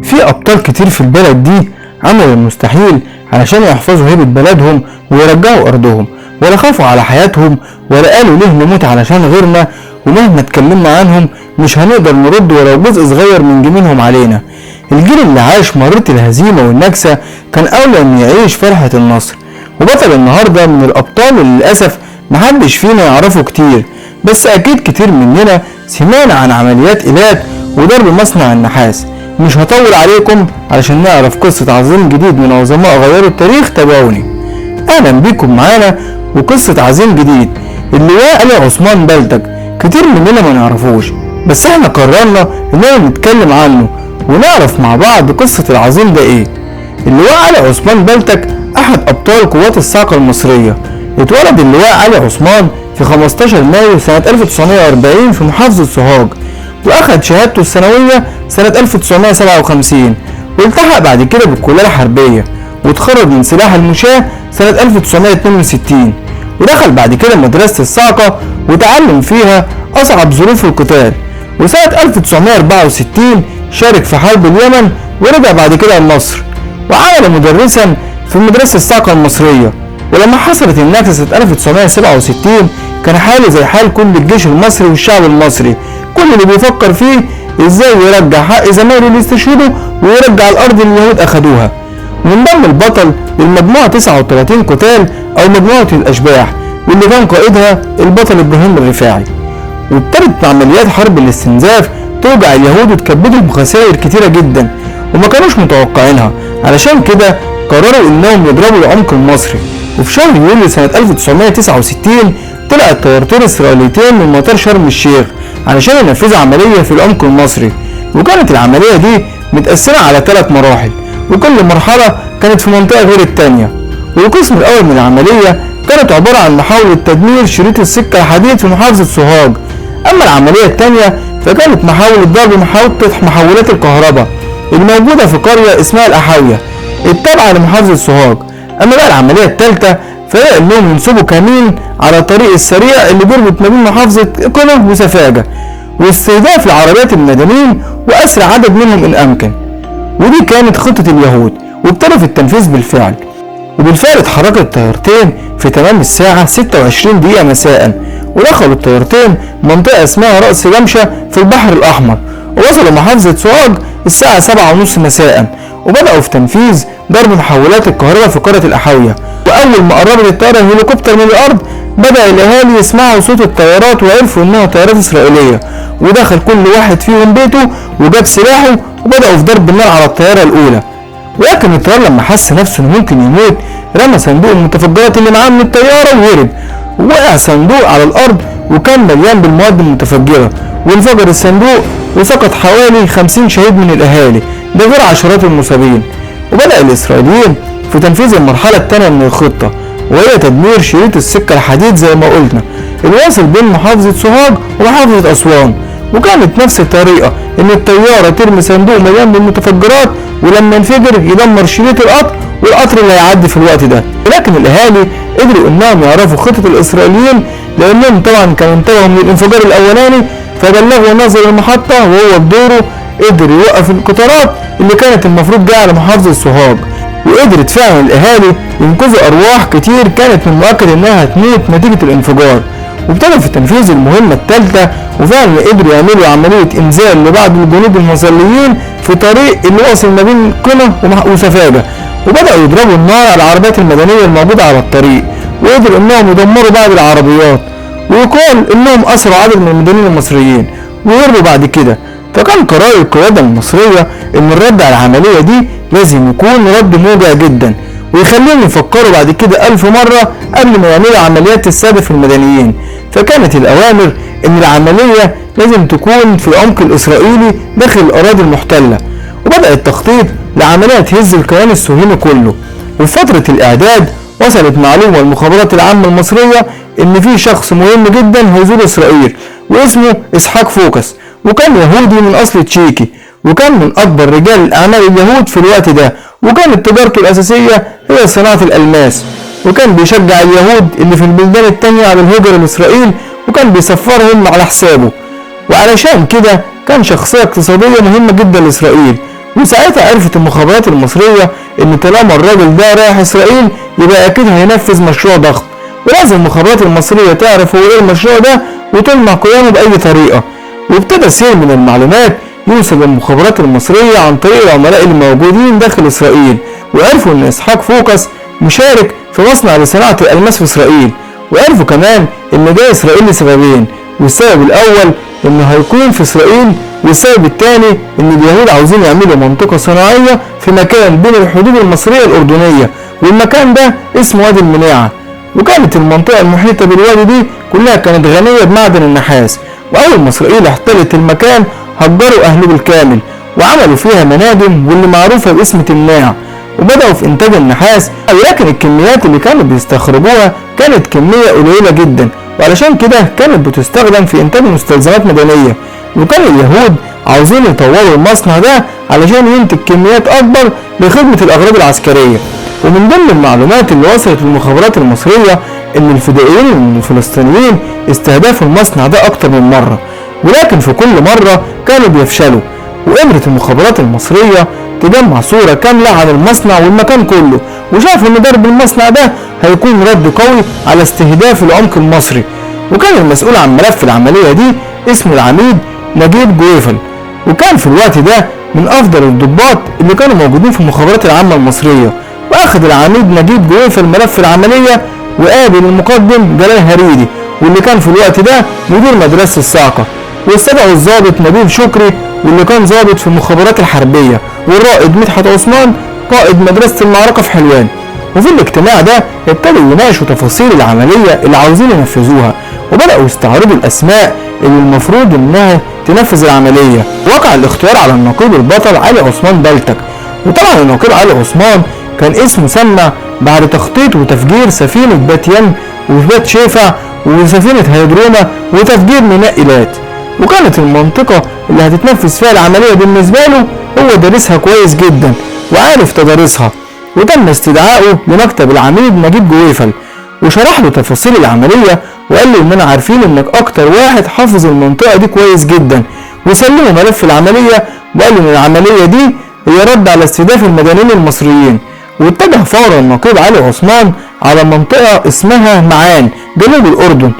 في أبطال كتير في البلد دي عملوا المستحيل علشان يحفظوا هيبة بلدهم ويرجعوا أرضهم، ولا خافوا على حياتهم ولا قالوا ليه نموت علشان غيرنا، ومهما اتكلمنا عنهم مش هنقدر نرد ولو جزء صغير من جميلهم علينا. الجيل اللي عاش مرة الهزيمة والنكسة كان أولى إن يعيش فرحة النصر. وبطل النهاردة من الأبطال اللي للأسف محدش فينا يعرفه كتير، بس أكيد كتير مننا سمعنا عن عمليات إيلات وضرب مصنع النحاس. مش هطول عليكم علشان نعرف قصة عظيم جديد من عظماء غيروا التاريخ، تابعوني. أهلا بيكم معانا وقصة عظيم جديد اللواء علي عثمان بلتك. كتير مننا ما نعرفوش، بس احنا قررنا اننا نتكلم عنه ونعرف مع بعض قصة العظيم ده ايه. اللواء علي عثمان بلتك احد ابطال قوات الصاعقة المصرية. اتولد اللواء علي عثمان في 15 مايو سنة 1940 في محافظة سوهاج، واخد شهادته الثانوية سنة 1957، والتحق بعد كده بالكلية الحربية، واتخرج من سلاح المشاة سنة 1962، ودخل بعد كده مدرسة الصاعقة وتعلم فيها أصعب ظروف القتال. وسنة 1964 شارك في حرب اليمن ورجع بعد كده لمصر، وعمل مدرسا في مدرسة الصاعقة المصرية. ولما حصلت النكسة سنة 1967 كان حاله زي حال كل الجيش المصري والشعب المصري، كل اللي بيفكر فيه ازاي يرجع حق زمايله اللي استشهدوا ويرجع الارض اللي اليهود اخدوها. وانضم البطل للمجموعة 39 قتال او مجموعة الاشباح، واللي كان قائدها البطل ابراهيم الرفاعي. وابتدت عمليات حرب الاستنزاف توجع اليهود وتكبدهم خسائر كتيرة جدا وما كانوش متوقعينها، علشان كده قرروا انهم يضربوا العمق المصري. وفي شهر يوليو سنة 1969 طلعت طيارتين اسرائيليتين من مطار شرم الشيخ علشان ينفذوا عملية في العمق المصري. وكانت العملية دي متقسمة على 3 مراحل، وكل مرحلة كانت في منطقة غير التانية. والقسم الأول من العملية كانت عبارة عن محاولة تدمير شريط السكة الحديد في محافظة سوهاج. أما العملية التانية فكانت محاولة ضرب محطة محولات الكهرباء الموجودة في قرية اسمها الأحاوية التابعة لمحافظة سوهاج. أما بقى العملية التالتة فهي إنهم ينصبوا كمين على الطريق السريع اللي بيربط ما بين محافظة قنا وسفاجة، واستهداف العربيات المدنيين وأسرع عدد منهم إن أمكن. ودي كانت خطة اليهود، وابتدوا في التنفيذ بالفعل. وبالفعل اتحركت الطيارتين في تمام الساعة 26 دقيقة مساء، ودخلوا الطيارتين منطقة اسمها رأس لمشة في البحر الأحمر، ووصلوا محافظة سوهاج الساعة 7:30 مساء، وبدأوا في تنفيذ ضرب محولات الكهرباء في قرية الأحاوية. وأول ما قربت الطيارة الهليكوبتر من الأرض بدأ الأهالي يسمعوا صوت الطيارات وعرفوا إنها طيارات إسرائيلية، ودخل كل واحد فيهم بيته وجاب سلاحه وبدأوا في ضرب النار على الطيارة الأولى. ولكن الطيار لما حس نفسه إنه ممكن يموت رمى صندوق المتفجرات اللي معاه من الطيارة وهرب، ووقع صندوق على الأرض وكان مليان بالمواد المتفجرة، وانفجر الصندوق وسقط حوالي 50 شهيد من الأهالي، ده غير عشرات المصابين. وبدأ الإسرائيليين في تنفيذ المرحلة الثانية من الخطة، وهي تدمير شريط السكة الحديد زي ما قلنا الواصل بين محافظة سوهاج ومحافظة أسوان. وكانت نفس الطريقة، إن الطيارة ترمي صندوق مليان بالمتفجرات ولما ينفجر يدمر شريط القطر والقطر اللي هيعدي في الوقت ده. ولكن الأهالي قدروا إنهم يعرفوا خطة الإسرائيليين، لأنهم طبعا كانوا انتبهوا من الانفجار الأولاني، فبلغوا ناظر المحطة، وهو بدوره قدر يوقف القطارات اللي كانت المفروض جاية على محافظة سوهاج. وقدرت فعلا الأهالي ينقذوا أرواح كتير كانت من المؤكد إنها هتموت نتيجة الانفجار. وابتدوا في تنفيذ المهمة الثالثة، وفعلا قدروا يعملوا عملية إنزال لبعض الجنود المظليين في طريق اللي واصل ما بين قنا وسفاجة، وبدأوا يضربوا النار على العربيات المدنية الموجودة على الطريق، وقدروا إنهم يدمروا بعض العربيات، ويقال إنهم أسروا عدد من المدنيين المصريين وهربوا بعد كده. فكان قرار القيادة المصرية إن الرد على العملية دي لازم يكون رد موجع جدا، ويخليهم يفكروا بعد كده 1000 مرة قبل ما يعملوا عمليات تستهدف المدنيين. فكانت الأوامر إن العملية لازم تكون في العمق الإسرائيلي داخل الأراضي المحتلة، وبدأ التخطيط لعملية تهز الكيان الصهيوني كله. وفي فترة الإعداد وصلت معلومة المخابرات العامة المصرية إن في شخص مهم جدا هيزور إسرائيل، واسمه إسحاق فوكس، وكان يهودي من أصل تشيكي، وكان من أكبر رجال الأعمال اليهود في الوقت ده، وكانت تجارته الأساسية هي صناعة الألماس، وكان بيشجع اليهود اللي في البلدان التانية على الهجرة لإسرائيل، وكان بيسفرهم على حسابه. وعلشان كده كان شخصية اقتصادية مهمة جدا لإسرائيل، وساعتها عرفت المخابرات المصرية ان طالما الراجل ده رايح اسرائيل يبقى اكيد هينفذ مشروع ضخم، ولازم المخابرات المصرية تعرف هو ايه المشروع ده وتمنع قيامه بأي طريقة. وابتدى سيل من المعلومات يوصل للمخابرات المصرية عن طريق العملاء الموجودين داخل اسرائيل، وعرفوا ان اسحاق فوكس مشارك في مصنع لصناعة الألماس في اسرائيل، وعرفوا كمان ان جاي اسرائيل لسببين، والسبب الاول انه هيكون في اسرائيل، والسبب الثاني ان اليهود عاوزين يعملوا منطقة صناعية في مكان بين الحدود المصرية الأردنية، والمكان ده اسمه وادي المنيعة. وكانت المنطقة المحيطة بالوادي دي كلها كانت غنية بمعدن النحاس، وأول ما إسرائيل احتلت المكان هجروا أهله بالكامل وعملوا فيها مناجم واللي معروفة باسم تمناع، وبدأوا في إنتاج النحاس، ولكن الكميات اللي كانوا بيستخرجوها كانت كمية قليلة جدا، وعلشان كده كانت بتستخدم في إنتاج مستلزمات مدنية. وكان اليهود عاوزين يطوروا المصنع ده علشان ينتج كميات أكبر لخدمة الأغراض العسكرية. ومن ضمن المعلومات اللي وصلت للمخابرات المصرية إن الفدائيين الفلسطينيين استهدفوا المصنع ده أكتر من مرة، ولكن في كل مرة كانوا بيفشلوا. وقدرت المخابرات المصرية تجمع صورة كاملة عن المصنع والمكان كله، وشافوا إن ضرب المصنع ده هيكون رد قوي على استهداف العمق المصري. وكان المسؤول عن ملف العملية دي اسمه العميد نجيب جويفل، وكان في الوقت ده من أفضل الضباط اللي كانوا موجودين في المخابرات العامة المصرية. وأخذ العميد نجيب جويفل ملف العملية وقابل المقدم جلال هريدي واللي كان في الوقت ده مدير مدرسة الصاعقة، واستدعوا الضابط نبيل شكري واللي كان ضابط في المخابرات الحربية، والرائد مدحت عثمان قائد مدرسة المعركة في حلوان. وفي الاجتماع ده ابتدوا يناقشوا تفاصيل العملية اللي عاوزين ينفذوها، وبدأوا يستعرضوا الأسماء اللي المفروض إنها تنفذ العملية. وقع الاختيار على النقيب البطل علي عثمان بلتك. وطبعا النقيب علي عثمان كان اسمه سمع بعد تخطيط وتفجير سفينة باتيان وبات شيفع وسفينة هيدروما وتفجير ميناء إيلات. وكانت المنطقة اللي هتتنفذ فيها العملية بالنسبة له هو دارسها كويس جدا وعارف تدارسها. وتم استدعائه لمكتب العميد نجيب جويفل وشرح له تفاصيل العملية، وقال له اننا عارفين انك اكتر واحد حافظ المنطقة دي كويس جدا، وسلمه ملف العملية وقال له ان العملية دي هي رد على استهداف المدنيين المصريين. واتجه فورا النقيب علي عثمان على منطقة اسمها معان جنوب الأردن،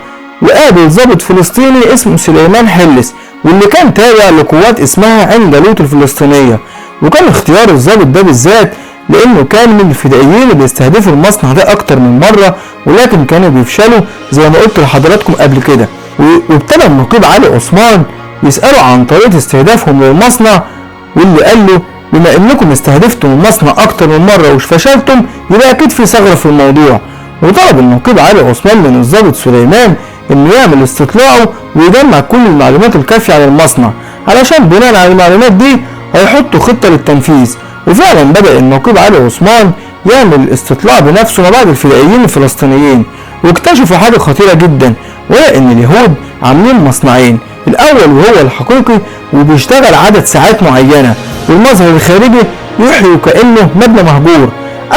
وقابل ضابط فلسطيني اسمه سليمان حلس واللي كان تابع لقوات اسمها عين جالوت الفلسطينية. وكان اختيار الضابط ده بالذات لانه كان من الفدائيين اللي استهدفوا المصنع ده اكتر من مرة، ولكن كانوا بيفشلوا زي ما قلت لحضراتكم قبل كده. وابتدى النقيب علي عثمان يسأله عن طريقة استهدافهم للمصنع، واللي قال له بما انكم استهدفتم المصنع اكتر من مرة وش فشلتم يبقى اكيد في ثغرة في الموضوع. وطلب النقيب علي عثمان من الضابط سليمان انه يعمل استطلاعه ويجمع كل المعلومات الكافية عن المصنع، علشان بناء على المعلومات دي هيحطوا خطة للتنفيذ. وفعلا بدأ النقيب علي عثمان يعمل الاستطلاع بنفسه مع بعض الفدائيين الفلسطينيين، واكتشفوا حاجة خطيرة جدا، وهي ان اليهود عاملين مصنعين، الاول وهو الحقيقي وبيشتغل عدد ساعات معينة والمظهر الخارجي يحيي كأنه مبنى مهجور،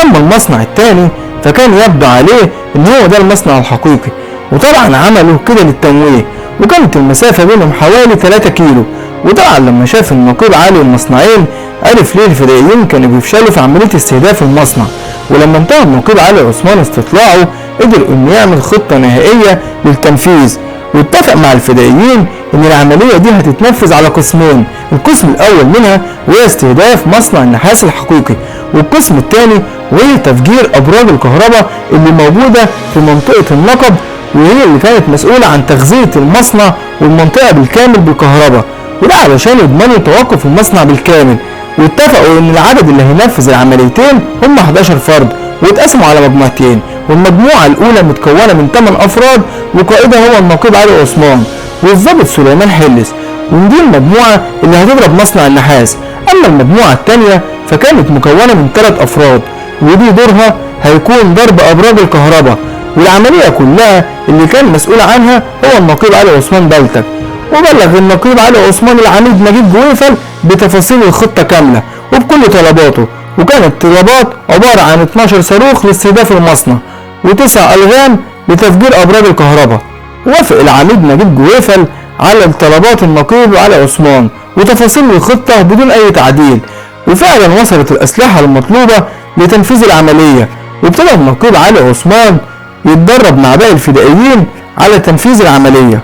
اما المصنع الثاني فكان يبدو عليه ان هو ده المصنع الحقيقي، وطبعا عملوا كده للتمويه، وكانت المسافة بينهم حوالي 3 كيلو. وطبعا لما شاف النقيب علي المصنعين عرف ليه الفدائيين كانوا بيفشلوا في عملية استهداف المصنع. ولما انتهى النقيب علي عثمان استطلاعه قدر انه يعمل خطة نهائية للتنفيذ، واتفق مع الفدائيين ان العملية دي هتتنفذ على قسمين، القسم الاول منها وهي استهداف مصنع النحاس الحقيقي، والقسم الثاني وهي تفجير ابراج الكهرباء اللي موجودة في منطقة النقب، وهي اللي كانت مسؤولة عن تغذية المصنع والمنطقة بالكامل بالكهرباء، وده علشان يضمنوا توقف المصنع بالكامل. واتفقوا ان العدد اللي هينفذ العمليتين هم 11 فرد، واتقسموا على مجموعتين، والمجموعة الاولى متكونة من 8 افراد وقائدها هو النقيب علي عثمان والضابط سليمان حلس، ودي المجموعة اللي هتضرب مصنع النحاس. اما المجموعة الثانية فكانت مكونة من 3 افراد، ودي دورها هيكون ضرب ابراج الكهرباء، والعملية كلها اللي كان مسؤول عنها هو النقيب علي عثمان بلتك. وبلغ النقيب علي عثمان العميد نجيب جويفل بتفاصيل الخطة كاملة وبكل طلباته، وكانت الطلبات عبارة عن 12 صاروخ لاستهداف المصنع و9 ألغام لتفجير أبراج الكهرباء. وافق العميد نجيب جويفل على طلبات النقيب علي عثمان وتفاصيل الخطة بدون أي تعديل، وفعلا وصلت الأسلحة المطلوبة لتنفيذ العملية، وابتدى النقيب علي عثمان يتدرب مع باقي الفدائيين على تنفيذ العملية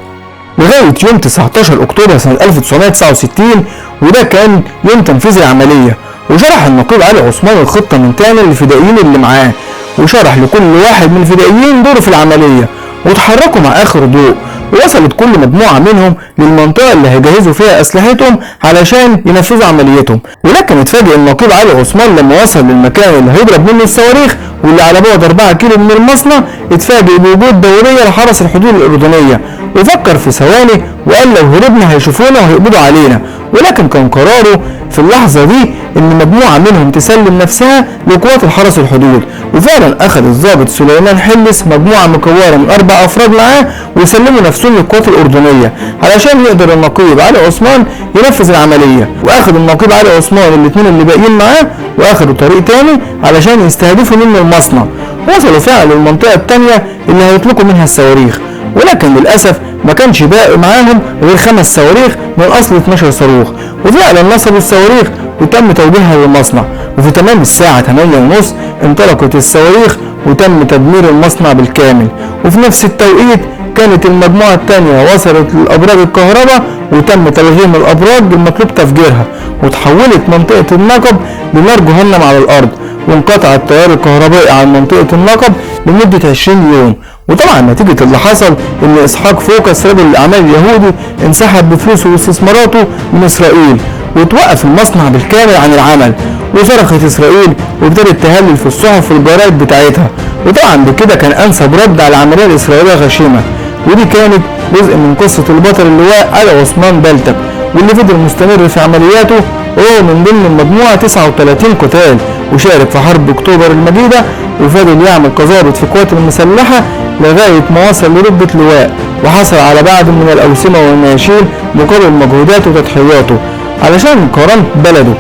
لغاية يوم 19 أكتوبر سنة 1969، وده كان يوم تنفيذ العملية. وشرح النقيب علي عثمان الخطة من تاني للفدائيين اللي معاه، وشرح لكل واحد من الفدائيين دوره في العملية، وتحركوا مع آخر ضوء. ووصلت كل مجموعة منهم للمنطقة اللي هيجهزوا فيها أسلحتهم علشان ينفذوا عمليتهم. ولكن اتفاجئ النقيب علي عثمان لما وصل للمكان اللي هيضرب منه الصواريخ واللي على بعد 4 كيلو من المصنع، اتفاجئ بوجود دورية لحرس الحدود الأردنية، وفكر في ثواني وقال لو هربنا هيشوفونا وهيقبضوا علينا. ولكن كان قراره في اللحظة دي ان مجموعة منهم تسلم نفسها لقوات الحرس الحدود. وفعلا اخذ الضابط سليمان حلس مجموعة مكونة من 4 افراد معاه وسلموا نفسهم للقوات الأردنية علشان يقدر النقيب علي عثمان ينفذ العملية. واخذ النقيب علي عثمان الاثنين اللي باقيين معاه واخدوا طريق تاني علشان يستهدفوا منه المصنع. وصلوا فعلا للمنطقة التانية اللي هيطلقوا منها الصواريخ، ولكن للأسف ما كانش باقي معاهم غير 5 صواريخ من أصل 12 صاروخ. وفعلا نصبوا الصواريخ وتم توجيهها للمصنع، وفي تمام الساعة 8:30 انطلقت الصواريخ وتم تدمير المصنع بالكامل. وفي نفس التوقيت كانت المجموعة الثانية وصلت للأبراج الكهرباء وتم تلغيم الأبراج المطلوب تفجيرها، وتحولت منطقة النقب لنار جهنم على الأرض، وانقطع التيار الكهربائي عن منطقة النقب لمدة 20 يوم. وطبعا نتيجة اللي حصل ان اسحاق فوكس رجل الاعمال اليهودي انسحب بفلوسه واستثماراته من اسرائيل، وتوقف المصنع بالكامل عن العمل. وصرخت اسرائيل وابتدت تهلل في الصحف والجرايد بتاعتها. وطبعا بكده كان انسب رد على العملية الاسرائيلية غشيمة. ودي كانت جزء من قصة البطل اللواء علي عثمان بلتك، واللي فضل مستمر في عملياته وهو من ضمن المجموعة 39 قتال، وشارك في حرب اكتوبر المجيدة، وفضل يعمل كظابط في القوات المسلحة لغاية ما وصل لرتبة لواء، وحصل على بعض من الأوسمة والنياشين مقابل مجهوداته وتضحياته علشان كرامة بلده.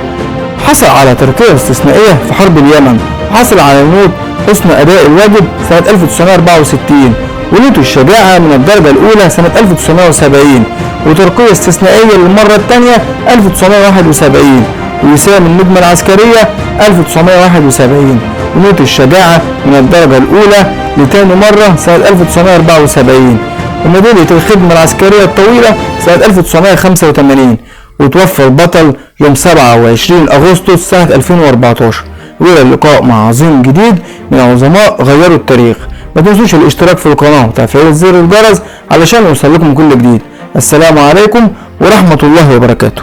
حصل على ترقية استثنائية في حرب اليمن، وحصل على نوت حسن أداء الواجب سنة 1964، ونوت الشجاعة من الدرجة الأولى سنة 1970، وترقية استثنائية للمرة الثانية 1971، ووسام النجمة العسكرية 1971، ونوت الشجاعة من الدرجة الأولى لتاني مرة سنة 1974، وميدالية الخدمة العسكرية الطويلة سنة 1985. وتوفى البطل يوم 27 أغسطس سنة 2014. وإلى اللقاء مع عظيم جديد من عظماء غيروا التاريخ. ما تنسوش الاشتراك في القناة وتفعيل زر الجرس علشان يوصل لكم كل جديد. السلام عليكم ورحمة الله وبركاته.